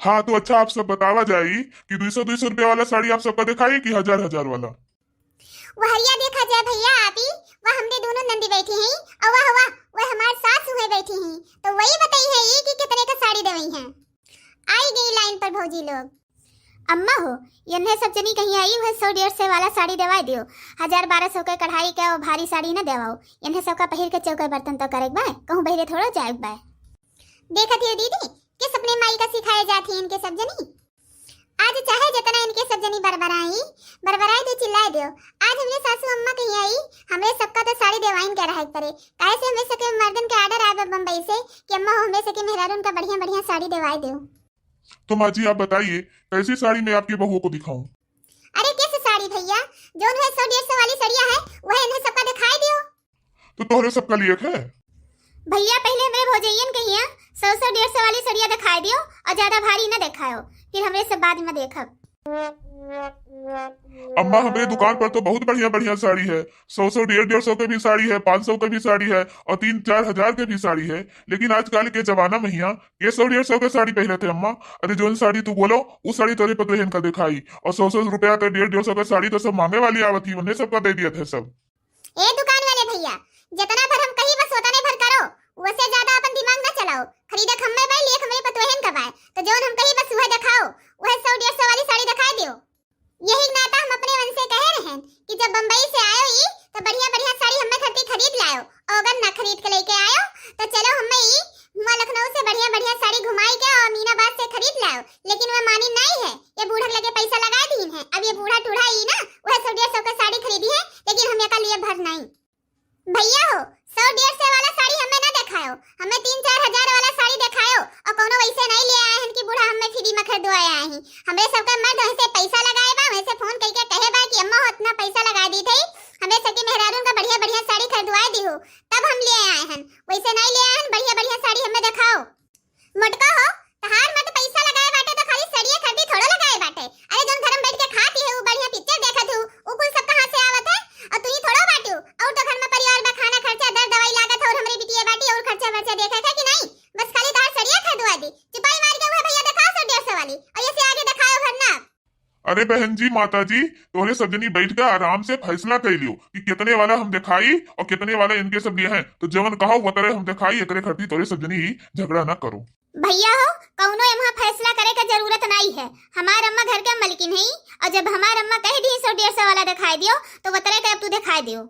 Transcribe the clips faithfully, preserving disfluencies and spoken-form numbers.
हाँ, तो अच्छा, आप सब बतावा जाई कि दुई सौ, दुई सौ रुपया वाला साड़ी आप सबका देखाई कि हजार, हजार वाला? वहरिया देखा जाए भइया, आपी, वह हमरे दोनों नंदी बैठी हैं, और वह, वह, वह हमार सास हुए बैठी हैं, तो वही बताई है ये कि कितने का साड़ी देवई हैं। आई गई लाइन पर भौजी लोग। अम्मा हो, यन्हे सब जनी कहीं आई, वह सौ डेढ़ सौ वाला साड़ी देवाई दियो, हजार बारह सौ के कढ़ाई के और भारी साड़ी न देवाओ। यन्हे सबका पहिर के चौके बर्तन तो करे के बा, कहूँ बहिरे थोड़ो जाए के बा। देखत हियो दीदी, किस अपने माई का सिखाए जात ही इनके सब जनी। आज चाहे जितना इनके सब जनी बरबराई, बरबराई दो, चिल्लाए दो, आज हमरे सासू अम्मा कहीं आई, हमरे सबका तो साड़ी देवाइन के रहे के पड़े, काहे से हमरे सबके मर्दन के ऑर्डर आए बा बम्बई से कि अम्मा हो, हमरे सबके मेहरारून का बढ़िया बढ़िया साड़ी देवाए दो। तो माँ जी, आप बताइए, कैसी साड़ी मैं आपकी बहुओं को दिखाऊं? अरे, किस साड़ी भइया, जौन है सौ डेढ़ सौ वाली सड़िया है, वह इन्हें सबका दिखाई दियो। तो तोहरे सबका लिए है? भइया, पहले हमरे भौजैयन के हियाँ सौ सौ डेढ़ सौ वाली सड़िया दिखाई दियो और ज्यादा भारी न दिखायो, फिर हमरे सब बाद में देखब। अम्मा, हमरे दुकान पर तो बहुत बढ़िया बढ़िया साड़ी है, सौ सौ डेढ़ डेढ़ सौ के भी साड़ी है, पाँच सौ के भी साड़ी है और तीन चार हजार के भी साड़ी है, लेकिन आजकल के जमाना में हियाँ के सौ डेढ़ सौ के साड़ी पहनत है अम्मा। अरे, जौन साड़ी तू बोलो, उ साड़ी तोरे पतोहन का दिखाई। और सौ सौ रुपया के, डेढ़ डेढ़ सौ के साड़ी तो सब मांगे वाली आवत ही, उन्हें सबका दे दियत है सब। ए दुकान वाले भइया, जितना भर हम कही बस उतने भर करो, वसे ज्यादा अपन दिमाग न चलाओ। खरीदे के हम्मे बाय, लिए के हमरे पतोहन का बाय, तो जौन हम कही बस वह दिखाओ, वह सौ डेढ़ सौ वाली साड़ी दिखाई दियो। यही नाता हम अपने मन से कहे रहन कि जब बम्बई से आयो ई, तो बढ़िया बढ़िया साड़ी हम्मे खातिर खरीद लायो, और अगर ना खरीद के लेके आयो, तो चलो हम्मे ई हुआं लखनऊ से बढ़िया बढ़िया साड़ी घुमाई के और अमीनाबाद से खरीद लायो, लेकिन वह मानी नहीं है। ये बूढ़ा लगे पैसा लगा दीन है, अब ये बूढ़ा टूढ़ा ई ना वह सौ डेढ़ सौ के साड़ी खरीदी है, लेकिन हम एका लिए भर नहीं। भइया हो, सौ डेढ़ सौ वाला साड़ी हमें ना दिखायो, हमें तीन चार हजार वाला साड़ी दिखायो, और कोनो वैसे नहीं ले आए हन कि बूढ़ा हमें फ्री में खरीदवाए आए हैं। हमरे सबका मर्द वैसे पैसा लगाए बा, वैसे फोन करके कहे बा कि अम्मा हो इतना पैसा लगा दी थी, हमरे सबके मेहरारून का बढ़िया बढ़िया साड़ी खरीदवाए दी हो, तब हम ले आए हन, वैसे नहीं ले आए हन, बढ़िया बढ़िया साड़ी हमें दिखाओ। मोटका हो, तहार मर्द पैसा लगाए बाटे तो खाली सड़िए खरीदी थोड़ो लगाए बाटे। अरे जौन घर में बैठ के खाती है, वो बढ़िया पिक्चर देखत हूँ, वो कुल सब कहाँ से आवत है? और तू ही थोड़ो बाटू, और तो घर में परिवार बा, खाना खर्चा, दर दवाई लागत है, और हमरे बिटिया बाटी और खर्चा वर्चा देखे है कि नहीं? बस खाली तहार सड़िए खरीदवा दी। चुपाई मार के वह भइया दिखाओ सौ डेढ़ सौ वाली, और ये से आगे दिखाओ भरना। अरे बहन जी, माता जी, तोहरे सब जनी बैठ के आराम से फैसला कर लियो कि कितने वाला हम दिखाई और कितने वाला इनके सब लिए हैं। तो जवन कहो वो तरह हम दिखाई, एकरे खातिर तोहरे सब जनी झगड़ा ना करो। भइया हो, कौनो एम्हा फैसला करे के जरूरत नाई है। हमार अम्मा घर के मलकिन हई, और जब हमार अम्मा कह दी सौ डेढ़ सौ वाला दिखाई दियो, तो वो तरह के अब तू दिखाई दियो।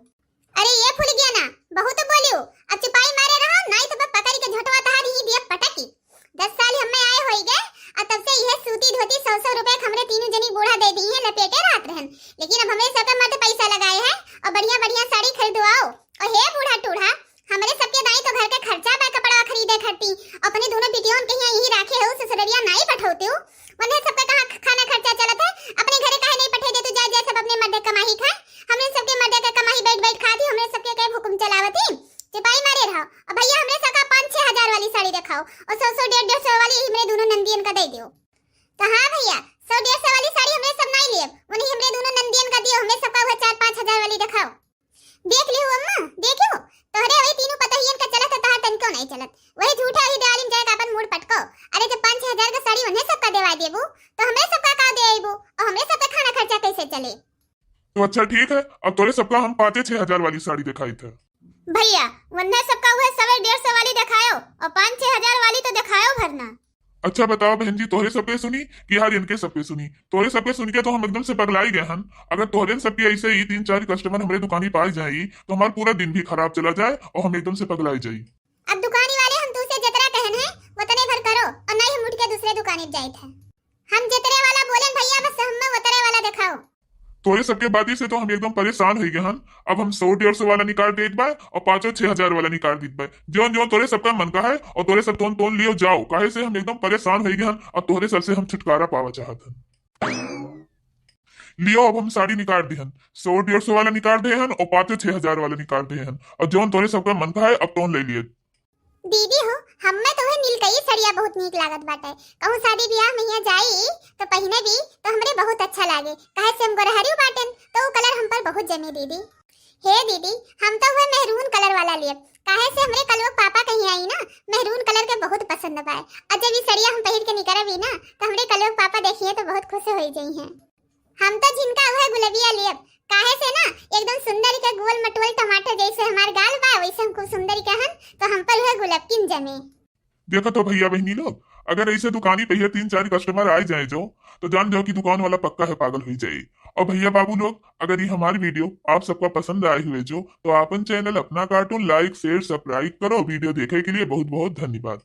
अरे ये फूल गया ना, बहुत बोलियो, अब चुपाई मारे रहो, नाई तो पकड़ के झोंटवा तहार ही दिया पटकी। दस साल हमें आए होई गए, और तब से यह सूती धोती सौ सौ रुपए के हमरे तीनों जनी बूढ़ा दे दी है, लपेटे रहत रहन। लेकिन अब हमरे सबके मर्द पैसा लगाए हैं और बढ़िया बढ़िया साड़ी खरीदवाओ। और हे बूढ़ा टूढ़ा, हमरे सबके दाई तो घर के खर्चा बा, कपड़वा खरीदे खरती, अपने दोनों बिटियों के यहाँ यही राखे हो, ससुररिया नाई पठौते हो, उन्हें सबके कहाँ खाना खर्चा चलत है, अपने घरे काहे नहीं पठे दे तू, जा जा सब अपने मर्द कमाही खाए, हमरे सबके मर्द के कमाही बैठ बैठ खाती, हमरे सबके के हुक्म चलावती। चुपाई मारे रहो। अब भइया, हमरे सबका पाँच छह हजार वाली साड़ी दिखाओ और सौ सौ डेढ़ डेढ़ सौ वाली हमरे दोनों नंदियन का दे दियो। तो हाँ भइया, सौ डेढ़ सौ वाली साड़ी हमरे सब नाई लेब, उन्हीं हमरे दोनों नंदियन का दियो, हमरे सबका वह चार पाँच हजार वाली दिखाओ। देख लियो अम्मा, देखियो, तोहरे वही तीनों पतोहियन का चलत है, तोहार तनिको नहीं चलत। वही झूठा वही देवालिन जाए का अपन मूड पटको। अरे जब पाँच छह हजार का साड़ी उन्हें सबका देवा देबू, तो हमरे सबका का दे आईबू और हमरे सबका खाना खर्चा कैसे चले? तो अच्छा ठीक है, अब तोरे सबका हम पाँचे छह हजार वाली साड़ी दिखाई थे। भइया, वन्ने सबका वह सवे डेढ़ सौ वाली दिखायो और पाँच छह हजार वाली तो दिखायो भरना। अच्छा बताओ बहन जी, तोहरे सबके सुनी कि यार इनके सबके सुनी? तोहरे सबके सुन के तो हम एकदम से पगलाई गए हन। अगर तोहरे सबके ऐसे ही तीन चार कस्टमर हमरे दुकानी पाई जाई तो हमार पूरा दिन भी खराब चला जाए और हम एकदम से पगलाई जाई। अब दुकानी वाले हम तुमसे जतरा कहन है वतने भर करो और नहीं हम उठ के दूसरे दुकानी जाइत है। हम जतरे वाला बोलेन भइया, बस हमें वतरे वाला दिखाओ। तोरे सबके बाती से तो हम एकदम परेशान हो गए हन। अब हम सौ डेढ़ सौ वाला निकाल देत बा और पाँचों छह हजार वाला निकाल देत बा। जौन जौन तोरे सबका मन का है और तोरे सब तोन तोन लियो जाओ, काहे से हम एकदम परेशान हो गए हन और तोरे सब से हम छुटकारा पावा चाहत हन। लियो, अब हम साड़ी निकाल दे हन, सौ डेढ़ सौ वाला निकाल दे हन और पाँचों छह हजार वाला निकाल दे हन, और जौन तोरे सबका मन का है अब तोन ले लिए। दीदी हो, हम्मे तो वह नीलकई सड़िया बहुत नीक लागत बाटे। कहूँ शादी ब्याह में यहाँ जाई तो पहिने भी तो हमरे बहुत अच्छा लागे, काहे से हम गोरहरियो बाटेन तो वो कलर हम पर बहुत जमे दीदी। हे दीदी, हम तो वह मेहरून कलर वाला लेब, काहे से हमरे कलुआ के पापा कहियाई ना, मेहरून कलर के बहुत पसंद बाय। और जब ई सड़िया हम पहिर के निकरब ही ना, तो हमरे कलुआ के पापा देखिए तो बहुत खुश हो जाई हैं। हम तो झिनका वह गुलबिया लेब, काहे से ना एकदम सुंदर के गोल मटोल टमाटर जैसे हमार गाल बा, वैसे हम खूब सुंदर के हन, तो हम पर वह गुलबकिन जमे। देखत हो भैया बहिनी लोग, अगर ऐसे दुकानी पे ये तीन चार कस्टमर आ जाए जो, तो जान जाओ कि दुकान वाला पक्का है पागल हो जाए। और भैया बाबू लोग, अगर ये हमारी वीडियो आप सबका पसंद आए हुए जो, तो आपन चैनल अपना कार्टून लाइक, शेयर, सब्सक्राइब करो। वीडियो देखे के लिए बहुत बहुत धन्यवाद।